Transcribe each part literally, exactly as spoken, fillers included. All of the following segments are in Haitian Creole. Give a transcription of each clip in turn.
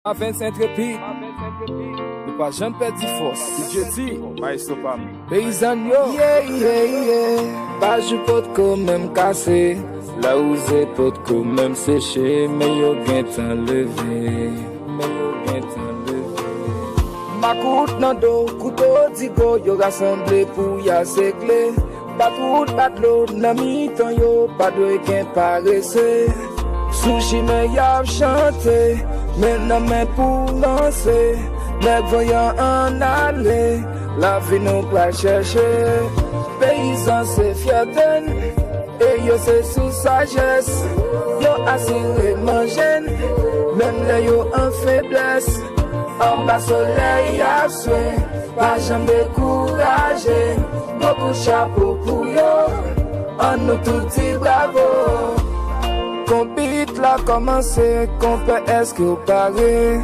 Avens Intrépide, nou pa janm pèdi fòs. Didjeti, maestro pa m. Peyizan yo. Yeah, yeah, yeah. Paj ou potko menm kase. Lawouze potko menm seche, men yo gentan leve. Men yo gentan leve. Makout nan do, kouto digo, yo rasanble pou y al sekle. Bat wout, bat dlo, nan mitan yo, pa dwe gen parese. Sou chimen y ap chante, men nan men pou ranse. Nèg vanyan ann ale, lavi nou pral chèche. Peyizan se fyète n, e yo se sous sajès. Yo asire manje n, menm lè yo an feblès. Anba solèy y ap swe, pa janm dekouraje. Bokou chapo pou yo, ann nou tout di bravo. Konbit la kòmanse, konpè, èske w pare?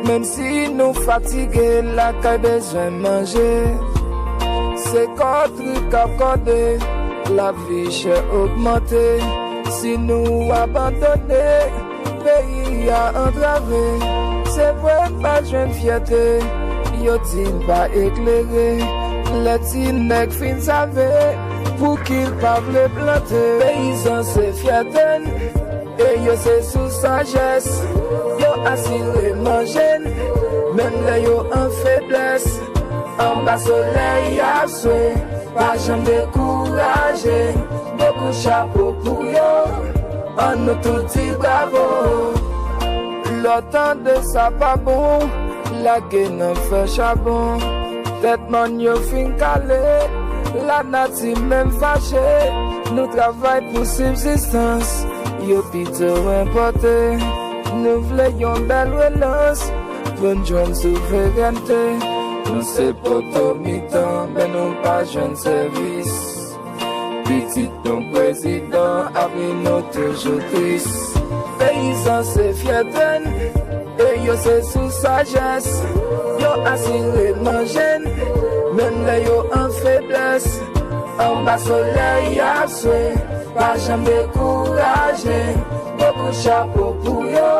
Menm si nou fatige, lakay bezwen manje. Se kòtri k ap kòde, lavi chè ogmante. Si nou abandone, peyi a antrave. Se vre n pa jwenn fyète, yo di n pa eklere. Lè ti nèg fin save, pou ki l pa vle plante? Peyizan se fyète n, e yo se sous sajès. Yo asire manje n, menm lè yo an feblès. Anba solèy y ap swe, pa janm dekouraje. Bokou chapo pou yo, ann nou tout di bravo. Lè w tande sa pa bon, lage nan fè chabon. Tèt mòn yo fin kale, lanati menm fache. Nou travay pou sibzistans, yo pito enpòte. Nou vle yon bèl relans pou n jwenn souverènte. Nou se poto mitan, men nou pa jwenn sèvis. Pitit yon prezidan, avni nou toujou tris. Peyizan se fyète n, e yo se sous sajès. Yo asire manje n, menm lè yo an feblès. Anba solèy y ap swe, pa janm dekouraje. Bokou chapo pou yo,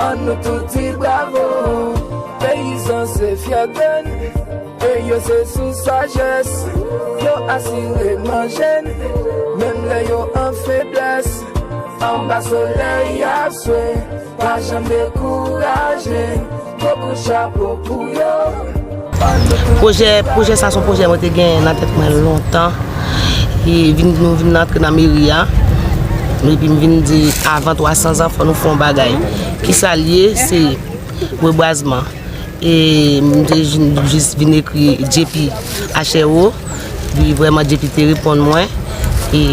ann nou tout di bravo. Peyizan se fyète n, e yo se sous sajès. Yo asire manje n, menm lè yo an feblès. Anba solèy y ap swe, pa janm dekouraje. Bokou chapo pou yo. Pwojè, pwojè sa se yon pwojè mwen te gen nan tèt mwen lontan. E vin, nou vin antre nan meri a. Epi m vin di, avan twa san zan, fò nou fè yon bagay. Kisa l ye? Se rebwazman. E m te jis, jis vin ekri J P H R O. Li vrèman, J P te reponn mwen. E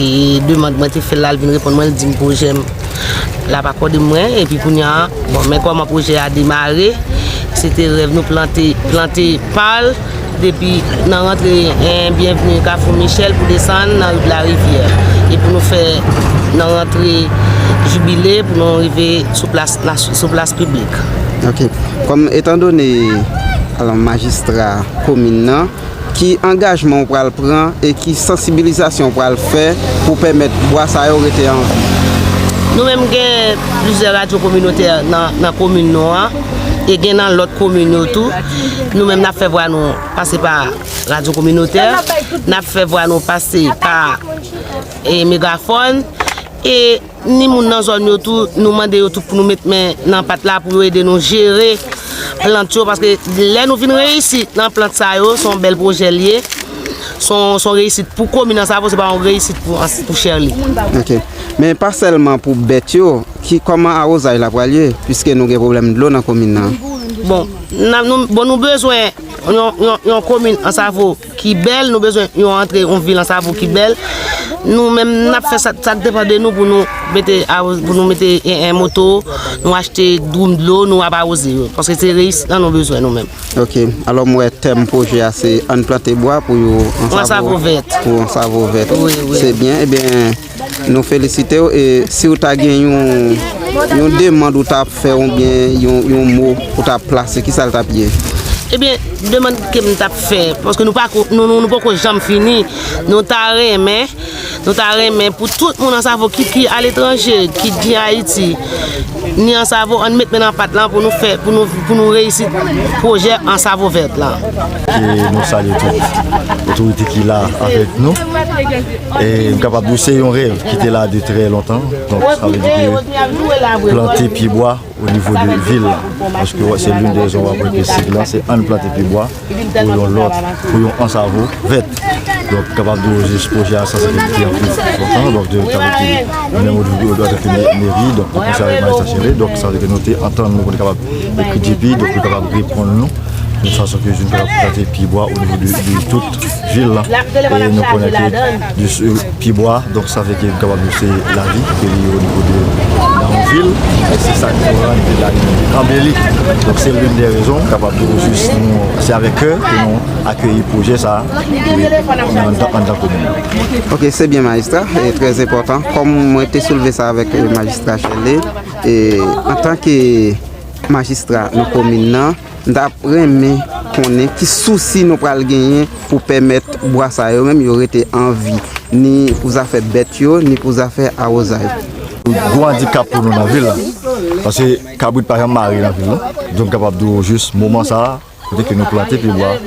demann mwen te fè la, l vin reponn mwen, l di m pwojè m l ap akòde mwen. Epi kounye a, bon, men kòman pwojè a demare. Se te rèv nou plante, plante pal depi nan rantre, eh, Byenvni Kafou Michèl pou desann nan ri de la Rivyè. E pou nou fè nan rantre Jibile pou nou rive sou plas, sou plas piblik. Ok. Kòm, etandone, alò, majistra komin nan, ki angajman w pral pran e ki sansibilizasyon w pral fè pou pèmèt bwa sa yo rete an vi? Nou menm gen plizyè radyo kominotè nan, nan komin nou an, e gen nan lòt komin yo tou. Nou menm n ap fè vwa nou pase pa radyo kominotè, n ap fè vwa nou pase pa, e, megafòn, e ni moun nan zòn yo tou, nou mande yo tou pou nou met men nan pat la pou yo ede nou jere plant yo, paske lè nou vin reyisi nan plant sa yo, se yon bèl pwojè l ye. Se yon, se yon reyisit pou komin Ansavo, se pa yon reyisit pou, pou Chèli. Ok. Men pa sèlman pou bèt yo, ki, kòman awozaj la pral ye, piske nou gen pwoblèm dlo nan komin nan? Bon, n ap, nou, bon, nou bezwen yon, yon, yon komin Ansavo ki bèl, nou bezwen yon antre, yon vil Ansavo ki bèl. Nou menm, n ap fè sa, sa k depann de nou pou nou mete, pou nou mete en, en moto, nou achte dwoum dlo, nou ap awoze yo. Paske se reyisit lan nou bezwen nou menm. Ok, alò m wè tèm pwojè a se ann plante bwa pou yo Ansavo vèt. Pou Ansavo vèt. Wi, wi. Se byen, ebyen, nou felisite w, e si w ta gen yon, yon demann ou t ap fè oubyen yon, yon mo ou t ap plase, kisa l t ap ye? Ebyen, demann ke m t ap fè, paske nou pa ko- nou, nou, nou poko janm fini. Nou ta renmen, nou ta renmen pou tout moun Ansavo, kit ki aletranje, kit ki Ayiti, ni Ansavo, ann met men nan pat lan pou nou fè, pou nou, pou nou reyisi pwojè Ansavo Vèt lan. E nou salye tout otorite ki la avèk nou. E m kapab di w se yon rèv ki te la de trè lontan. Donk, sa vle di ke plante pye bwa o nivo de vil la. Paske se l'une des raisons w ap wè ke sig lan se ann plante pye bwa pou yon lòt, pou yon Ansavo vèt. Donk, kapab di w jis pwojè a sa se te anpil lontan. Donk, de travay ki nou menm o nivo de antanke meri, donk, nou konsèy avèk majistra Chele, donk, sa vle di ke nou te antann nou pou nou kapab ekri D P, donk, nou kapab reponn nou. De fason ke nou kapab plante pye bwa o nivo de, de tout vil lan. E nou konnen ke de, pye bwa, donk sa fè ke nou kapab di se lavi ke li ye o nivo de nan yon vil. E se sa ki rann ke lavi anbeli. Donk se l'une des raisons, kapab di jis nou, se avèk kè ke nou akeyi pwojè sa a, e, nan, nan, anndan komin nan. Ok, se byen majistra, e trè enpòtan. Kòm mwen te soulve sa avèk, e, majistra Chele, e antanke majistra nan komin nan, m t ap renmen konnen ki sousi nou pral genyen pou pèmèt bwa sa yo menm yo rete an vi, ni pou zafè bèt yo, ni pou zafè awozay. Gwo andikap pou nou nan vil la, paske kabrit pa janm mare nan vil la. Donk, m kapab di w jis moman sa a, kote ke nou plante pye bwa o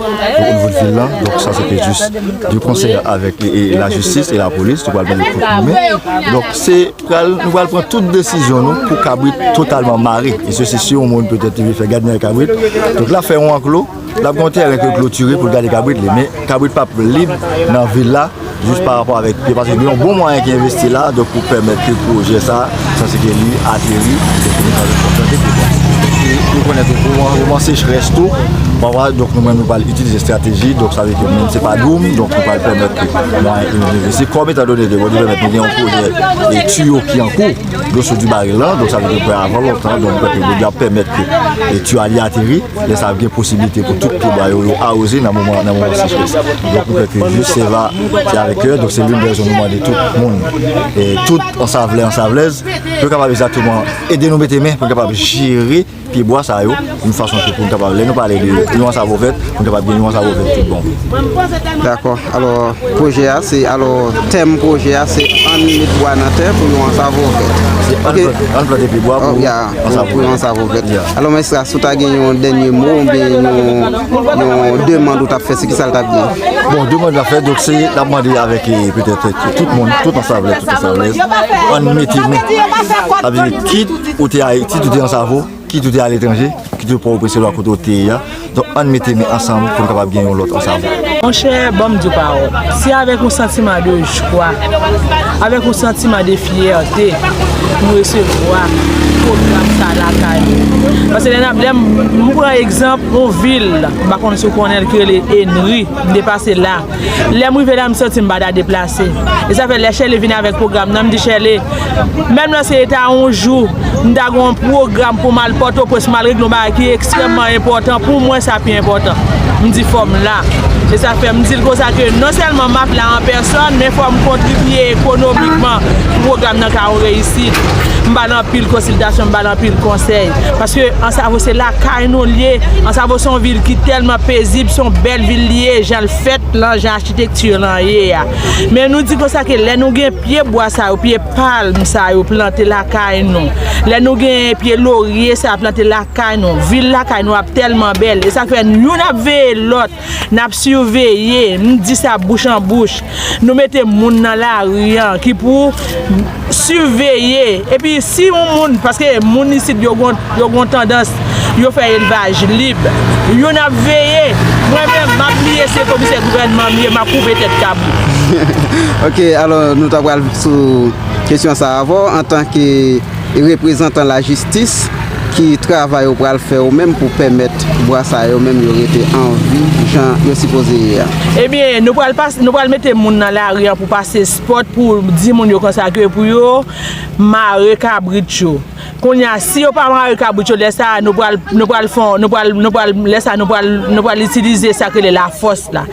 nivo de vil lan. Donk, sa se te jis de konsèy avèk, e, e, lajistis e lapolis, nou pral mete tout nou men. Donk, se pral, nou pral pran tout desizyon nou pou kabrit totalman mare. E sesi si yon moun petèt li vle fè gadinay kabrit. Donk, l ap fè yon anklo, l ap gen yon tèren ke l klotire pou l gade kabrit li. Men kabrit p ap lib nan vil la, jis pa rapò avèk pye, paske gen yon bon mwayen ki envesti la, donk pou pèmèt ke pwojè sa, sa se ke li ateri, e pou nou ka rekonplante pye bwa. E nou konnen tou, moman, moman sechrès tou, pafwa, donk nou menm nou pral itilize estrateji, donk sa vle ke menm se pa dwoum, donk nou pral pèmèt ke mwayen envesti, kòm etan done ke bon Dye pèmèt nou gen yon pwojè e tiyo ki an kou, Dlo sou di baril lan, donk sa vle di ke avan lontan, donk pèp yo ap pèmèt ke, e, tiyo a li ateri, lè sa ap gen posiblite pou tout pye bwa yo, yo awoze nan moman, nan moman sechrès. Donk nou kwè ke jis se va, se avèk kè, donk se l'une des raisons nou mande tout moun, e, tout Ansavlè, Ansavlèz, pou yo kapab egzakteman ede nou mete men, pou nou kapab jere pye bwa sa yo, yon fason ke pou nou kapab, lè nou pale de yon Ansavo vèt, pou nou kapab gen yon Ansavo vèt tout bon. Dakò. Alò, pwojè a se, alò, tèm pwojè a se ann met bwa nan tè pou yon Ansavo vèt. Se ann, ok, plante, ann plante pye bwa pou, oh, ya, pou, Ansavo, pou yon Ansavo vèt. Ya. Alò, majistra, si w ta gen yon dènye mo oubyen yon, yon demann ou t ap fè, se ki sa l t ap gen? Bon, demann n ap fè, donk, se n ap mande avèk, e, petèt, e, tout moun, tout Ansavlè, tout Ansavlèz, ann mete men. Sa vle di, kit ou te Ayiti, kit ou te Ansavo, kit ou te aletranje, kit ou Pòtoprens, se lwa kote ou te ye a. Donk, ann mete men ansanm pou n kapab gen yon lòt Ansavo. Monchè, ban m di w pawòl. Se avèk yon santiman de jwa, avèk yon santiman de fyète, nou resevwa pwogram sa lakay nou. Paske lè n ap, lè m, m pran egzanp yon vil, m pa konn si w konnen l, ki rele Enri, m te pase la. Lè m rive la, m santi m pa ta deplase. E sa fè lè Chèle vin avèk pwogram nan, m di Chèle, menm lè se ta yon jou, m ta gen yon pwogram pou m al Pòtoprens, m al regle yon bagay ki ekstrèmman enpòtan. Pou mwen, sa pi enpòtan. M di fò m la. E sa fè m di l konsa ke non sèlman m ap la an pèsòn, men fò m kontribye ekonomikman pou pwogram nan ka yon reyisit. M ba l anpil konsiltasyon, m ba l anpil konsèy. Paske Ansavo se lakay nou l ye. Ansavo se yon vil ki tèlman pezib, se yon bèl vil li ye, jan l fèt lan, jan achitekti lan ye a. Men nou di konsa ke lè nou gen pye bwa sa yo, pye palm sa yo plante lakay nou, lè nou gen pye lorye sa plante lakay nou, vil lakay nou ap tèlman bèl. E sa fè youn ap veye lòt, n ap siveye, m di sa bouch an bouch. Nou mete moun nan lari an ki pou siveye. Epi si yon moun, paske moun isit yo gon, yo gon tandans, yo fè elvaj lib. Youn ap veye. Mwen menm, m ap bliye se komisè gouvènman m ye, m ap koupe tèt kabrit. Ok, alò, nou ta pral sou kesyon sa a avè w, antanke reprezantan lajistis, ki travay ou pral fè ou menm pou pèmèt bwa sa yo menm yo rete an vi jan yo sipoze ye a? Ebyen, nou pral pas-, nou pral mete moun nan lari an pou pase spòt, pou di moun yo konsa ke pou yo mare kabrit yo. Kounye a, si yo pa mare kabrit yo, lè sa a, nou pral, nou pral fè, nou pral, nou pral, lè sa a, nou pral, nou pral itilize sa k rele lafòs la.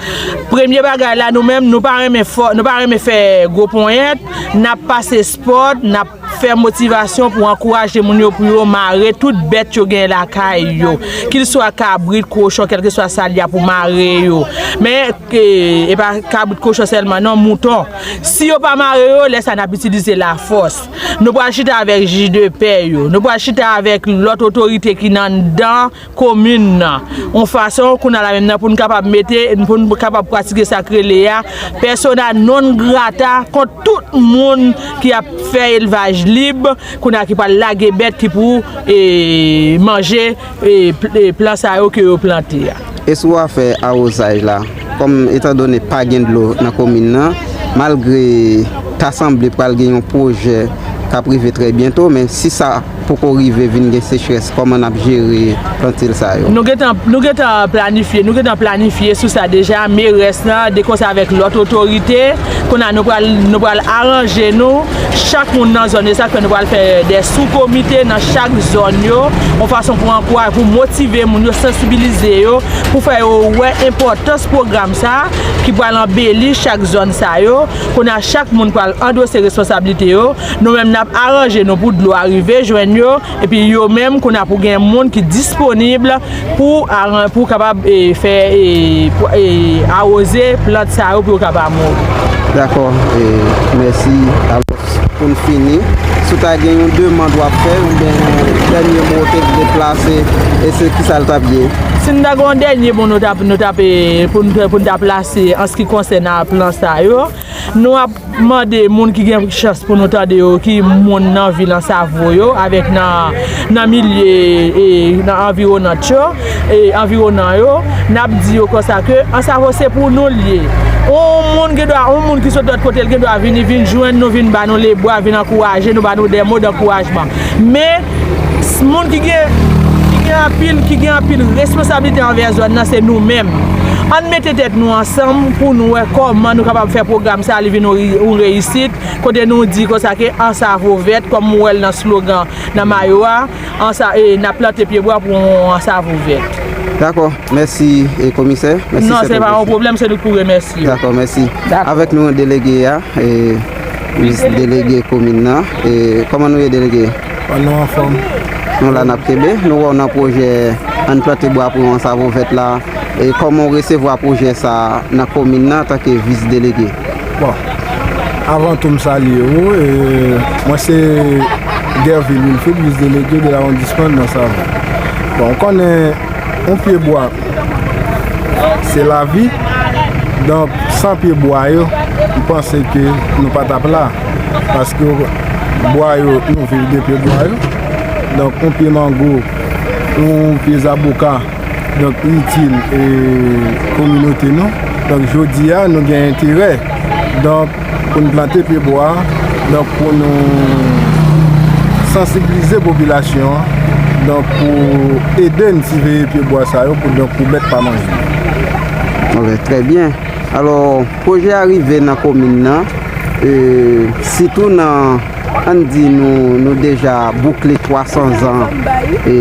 Premye bagay la, nou menm, nou pa renmen fò, nou pa renmen fè gwo ponyèt, n ap pase spòt, n ap fè motivasyon pou ankouraje moun yo, pou yo mare tout tout bèt yo gen lakay yo, kilswa kabrit, kochon, kèlkeswa sa l ye a pou mare yo. Men, e, e pa kabrit, kochon sèlman, non, mouton. Si yo pa mare yo, lè sa n ap itilize lafòs. Nou pral chita avèk jij de pè yo. Nou pral chita avèk lòt otorite ki nan anndan komin nan. Yon fason, kounye a la menm nan, pou n kapab mete, pou n kapab pratike sa k rele a persona non grata kont tout moun ki ap fè elvaj lib, kounye a ki pral lage bèt ki pou, e, manje, e, pl-, e, plan sa yo ke yo plante a. E sou afè awozaj la, kòm etandone pa gen dlo nan komin nan, malgre ta sanble pral gen yon pwojè k ap rive trè byento, men si sa poko rive vin gen sechrès, kòman n ap jere plantil sa yo? Nou gentan, nou gentan planifye, nou gentan planifye sou sa deja, merès lan, de konsè avèk lòt otorite, kounye a nou pral, nou pral aranje nou, chak moun nan zòn yo, sa k fè nou pral fè de sou komite nan chak zòn yo, yon fason pou ankouraje, pou motive moun yo, sansibilize yo, pou fè yo wè enpòtans pwogram sa, ki pral anbeli chak zòn sa yo, kounye a chak moun pral andose responsablite yo, nou menm n ap aranje nou pou dlo a rive jwenn yo, epi yo menm kounye a pou gen moun ki disponib pou aran-, pou kapab, e, fè, e, pou, e, awoze plant sa yo pou yo kapab mouri. Dakò, e, mèsi. Alò, pou n fini, si w ta gen yon demann w ap fè, oubyen yon dènye mo w te vle plase, e se kisa l t ap ye? Si n ta gen yon dènye mo nou t ap, nou t ap, e, pou n, pou n ta plase an se ki konsène plan sa yo, nou ap mande moun ki gen chans pou nou tande yo, ki moun nan vil Ansavo yo, avèk nan, nan milye, e, nan anviwonant yo, e, anviwonan yo, n ap di yo konsa ke Ansavo se pou nou l ye. On moun gen dwa, on moun ki sot lòt kote, l gen dwa vini, vin jwenn nou, vin ba nou lebra, vin ankouraje nou, ba nou de mo dankourajman. Men, s-, moun ki gen, ki gen anpil, ki gen anpil responsablite anvè zòn nan, se nou menm. Ann mete tèt nou ansanm pou nou wè kòman nou kapab fè pwogram sa li vin yon, yon reyisit, kote nou di konsa ke Ansavo vèt, kòm ou wè l nan slogan, nan mayo a, ansa-, e, n ap plante pyebwa pou yon Ansavo vèt. Dakò, mèsi, e, komisè. Mèsi, non, se pa yon pwoblèm, se nou k pou remèsye. Dakò, mèsi. Dakò. Avèk nou, delege a, e, vis delege komin nan. E, kòman nou ye, delege? Bon, nou anfòm. Nou la, n ap kenbe. Nou wè w nan pwojè Ann plante bwa pou yon Ansavo vèt la. E kòman w resevwa pwojè sa a nan komin nan antanke vis delege? Bon, avan tou, m salye w. E, mwen se Guerville Wilfrid, vis delege de lawondisman nan Ansavo. Bon, w konnen, yon pyebwa, se lavi. Donk, san pyebwa yo, m panse ke nou pa t ap la. Paske bwa yo, nou viv de pyebwa yo. Donk, yon pye mango, yon pye zaboka, donk, itil, e, kominote nou. Donk, jodi a, nou gen enterè, donk, pou n plante pyebwa, donk, pou nou sansibilize popilasyon an, donk, pou ede n siveye pyebwa sa yo, pou, donk, pou bèt pa manje. Ok, trè byen. Alò, pwojè a rive nan komin nan, e, sitou nan, ann di nou, nou deja boukle twa san zan, e,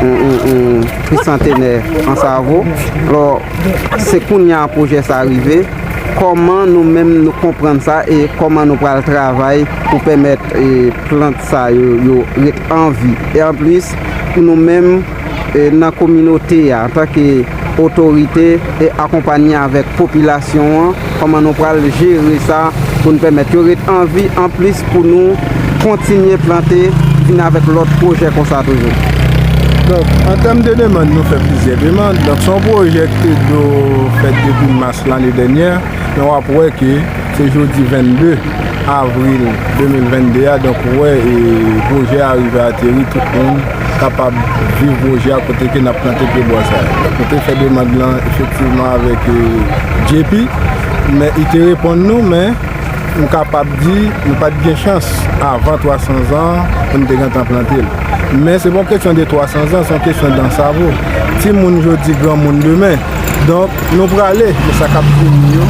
on, on, on trisantenè Ansavo. Alò, se kounye a pwojè sa a rive. Kòman nou menm nou konprann sa e kòman nou pral travay pou pèmèt, e, plant sa yo, yo ret an vi? E anplis, pou nou menm, e, nan kominote a, antanke otorite e akonpanye avèk popilasyon an, kòman nou pral jere sa pou n pèmèt yo ret an vi, anplis pou nou kontinye plante, vin avèk lòt pwojè konsa toujou? Donk, an tèm de demann, nou fè plizyè demann. Donk, se yon pwojè ki te dwe fèt depi mas lane dènyè. Men w ap wè ke se jodi vennde avril de mil vennde a, donk, ou wè, e, pwojè a rive ateri, tout moun kapab viv pwojè a kote ke n ap plante pyebwa sa yo. Donk, nou te fè demann lan efektivman avèk, e, J P, men li te reponn nou, men m kapab di nou pa t gen chans avan twa san zan pou n te gentan plante l. Men se pa yon kesyon de twa san zan, se yon kesyon d'Ansavo. Timoun jodi, granmoun demen. Donk, nou prale, men sa k ap vini yo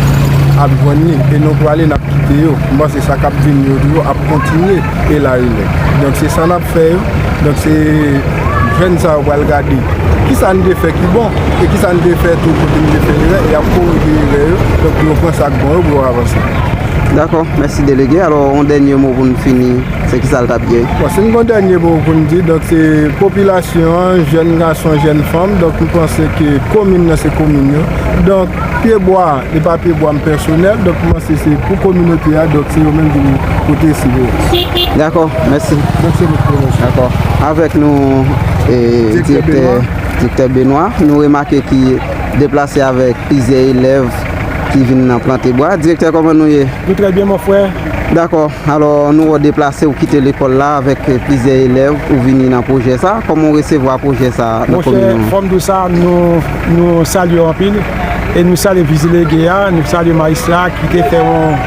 ap jwenn li. E nou prale, n ap kite yo. M panse sa k ap vini yo tou ap kontinye e la relèv. Donk, se sa n ap fè yo. Donk, se jèn sa yo pral gade kisa n te fè ki bon e kisa n te fè tou kote n te fè erè, e y ap korije erè yo. Donk, pou yo pran sa k bon yo, pou yo avanse. Dakò, mèsi delege. Alò, yon dènye mo pou n fini, se ki sa l t ap ye? Bon, si n gen yon dènye mo pou n di, donk se popilasyon an, jèn gason, jèn fanm, donk m panse ke komin nan se komin yo. Donk, pyebwa, e pa pyebwa m pèsonèl, donk m panse se pou kominote a, donk se yo menm ki pou pote sipò. Dakò, mèsi. Donk se nou ki remèsye. Dakò. Avèk nou, e, direktè Benoît. Direktè Benoît, nou remake ki deplase avèk plizyè elèv ki vin nan plante bwa. Direktè, kòman nou ye? Nou trè byen, mon frè. Dakò. Alò, nou wè w deplase, ou kite lekòl la avèk plizyè elèv, ou vini nan pwojè sa. Kòman w resevwa pwojè sa nan komin nou? Monchè, fò m di w sa, nou, nou salye w anpil. E nou salye vis delege a, nou salye majistra ki te fè yon,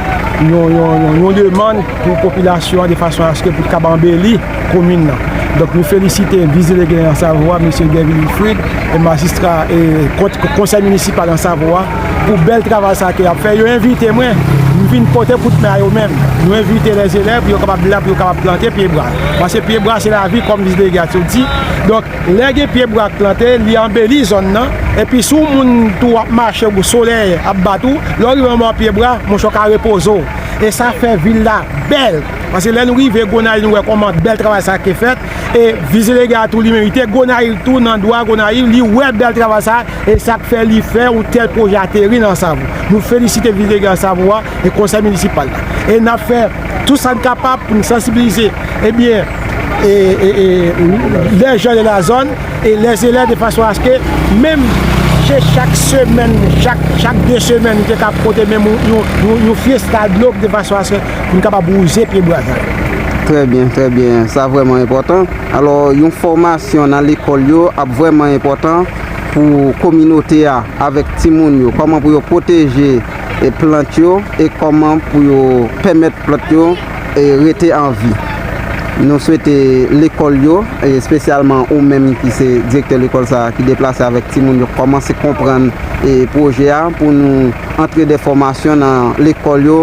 yon, yon, yon, yon demann pou popilasyon an de fason aske pou l kapab anbeli komin nan. Donk, nou felisite vis delege Ansavo a, mesye Guervil Wilfrid, e majistra, e kont-, konsèy minisipal Ansavo a, pou bèl travay sa ke y ap fè. Yo envite mwen, m vin pote kout men a yo menm. Nou envite lèzelèv pou yo kapab la, pou yo kapab plante pyebwa. Paske pyebwa se lavi, kòm vis delege a te di. Donk, lè gen pyebwa k plante, li anbeli zòn nan. Epi si w moun tou w ap mache, ou solèy ap bat ou, lè w rive anba pyebwa, monchè, w ka repoze w. E sa fè vil la bèl. Paske lè nou rive Gonayiv, nou wè kòman bèl travay sa ke fèt. E vis delege a tou li menm, li te Gonayiv tou, nan dwa Gonayiv, li wè bèl travay sa, e sa k fè li fè yon tèl pwojè ateri nan Ansavo. Nou felisite vis delege Ansavo a e konsèy minisipal la. E n ap fè tout sa n kapab pou n sansibilize, ebyen, e, e, e, les gens de la zone e les élèves de fason aske menm se chak semèn, chak, chak de semèn, nou te ka pote menm yon, yon, yon, yon fyesta dlo de fason aske pou n kapab wouze pyebwa sa yo. Trè byen, trè byen. Sa vrèman enpòtan. Alò, yon fòmasyon nan lekòl yo ap vrèman enpòtan pou kominote a avèk timoun yo. Kòman pou yo pwoteje, e, plant yo e kòman pou yo pèmèt plant yo, e, rete an vi. Nou swete lekòl yo, e, espesyalman ou menm ki se direktè lekòl sa a, ki deplase avèk timoun yo, kòmanse konprann, e, pwojè a pou nou antre de fòmasyon nan lekòl yo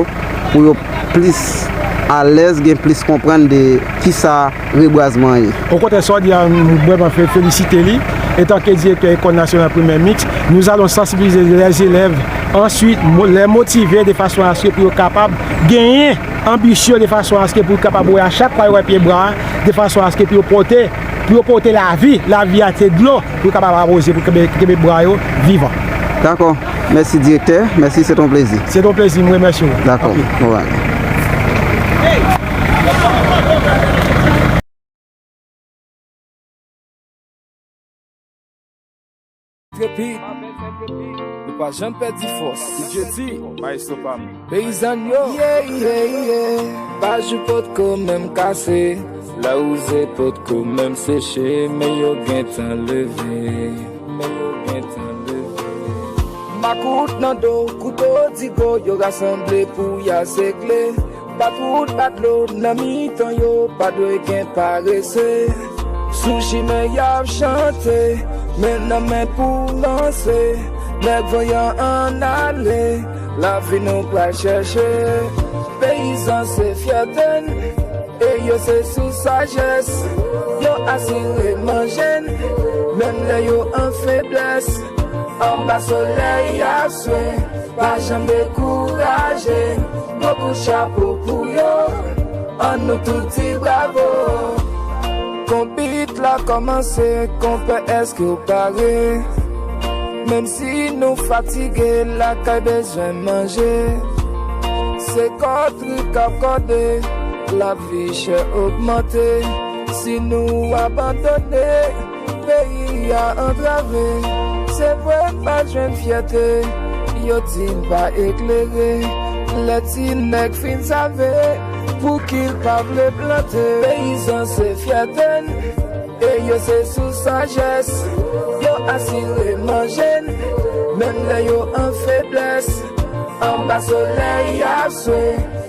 pou yo plis alèz, gen plis konprann de kisa rebwazman ye. Okontrè, sa w di a, m vrèman fe-, felisite li. Etanke direktè Ekòl Nasyonal Primè Miks, nous allons sensibiliser les élèves, ensuite mo-, les motiver de fason aske pou yo kapab genyen anbisyon de fason aske pou yo kapab wè a chak fwa yo wè pyebwa, de fason aske pou yo pote, pou yo pote lavi, lavi a se dlo, pou yo kapab awoze, pou kenbe, kenbe bwa yo vivan. Dakò. Mèsi, direktè. Mèsi, se t on plezi. Se t on plezi, m remèsye w. Dakò. Anpil. Alright. Trepid, nou pa janm pèdi fòs. Didjeti, maestro pa m. Peyizàn yo. Yeah, yeah, yeah. Paj ou potko menm kase. Lawouze potko menm seche, men yo gentan leve. Men yo gentan leve. Makout nan do, kouto digo, yo rasanble pou y a segle. Bat wout, bat dlo nan mitan yo, pa dwe gen parese. Sou chimen y ap chante, men nan men pou vanse. Nèg vanyan ann ale, lavi nou pral chèche. Peyizan se fyète n, e yo se sous sajès. Yo asire manje n, menm lè yo an feblès. Anba solèy y ap swe, pa janm dekouraje. Gwo kout chapo pou yo, ann nou tout di bravo. Konbit la kòmanse, konpè, èske w pare? Menm si nou fatige, lakay bezwen manje. Se kò tri k ap kòde, lavi chè ogmante. Si nou abandone, peyi a antrave. Se vre n pa jwenn fyète, yo di n pa eklere. Lè ti nèg fin save, pouki l pa vle plante? Peyizan se fyète n, e yo se sous sajès. Yo asire manje n, menm lè yo an feblès. Anba solèy y ap swe,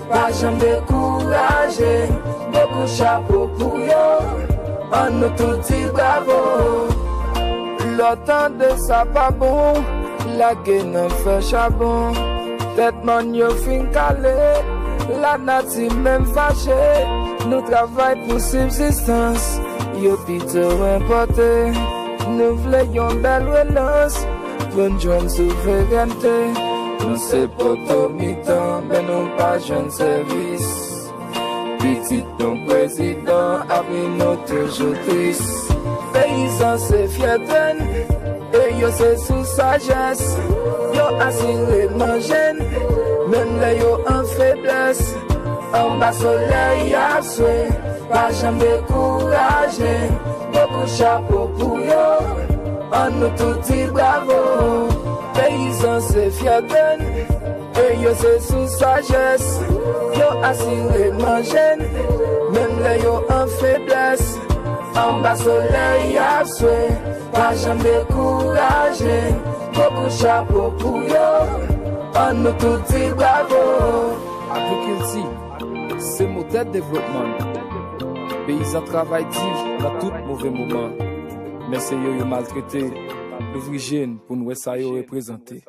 pa janm dekouraje. Gwo kout chapo pou yo, ann nou tout di bravo. Lè w tande sa pa bon, lage nan fè chabon. Tèt mòn yo fin kale, lanati menm fache. Nou travay pou sibzistans, yo pito enpòte. Nou vle yon bèl relans pou n jwenn souverènte. Nou se poto mitan, men nou pa jwenn sèvis. Pitit nou prezidan, avni nou toujou tris. Peyizan se fyète n, e yo se sous sajès. Yo asire manje n, menm lè yo an feblès. Anba solèy y ap swe, pa janm dekouraje. Gwo kout chapo pou yo, ann nou tout di bravo. Peyizan se fyète n, e yo se sous sajès. Yo asire manje n, menm lè yo an feblès. Anba solèy y ap swe, pa janm dekouraje. Gwo kout chapo pou yo, ann nou tout di bravo. Agrikilti se motè devlopman. Peyizan travay di nan tout move moman. Men se yo yo maltrete, louvri je n pou n wè sa yo reprezante.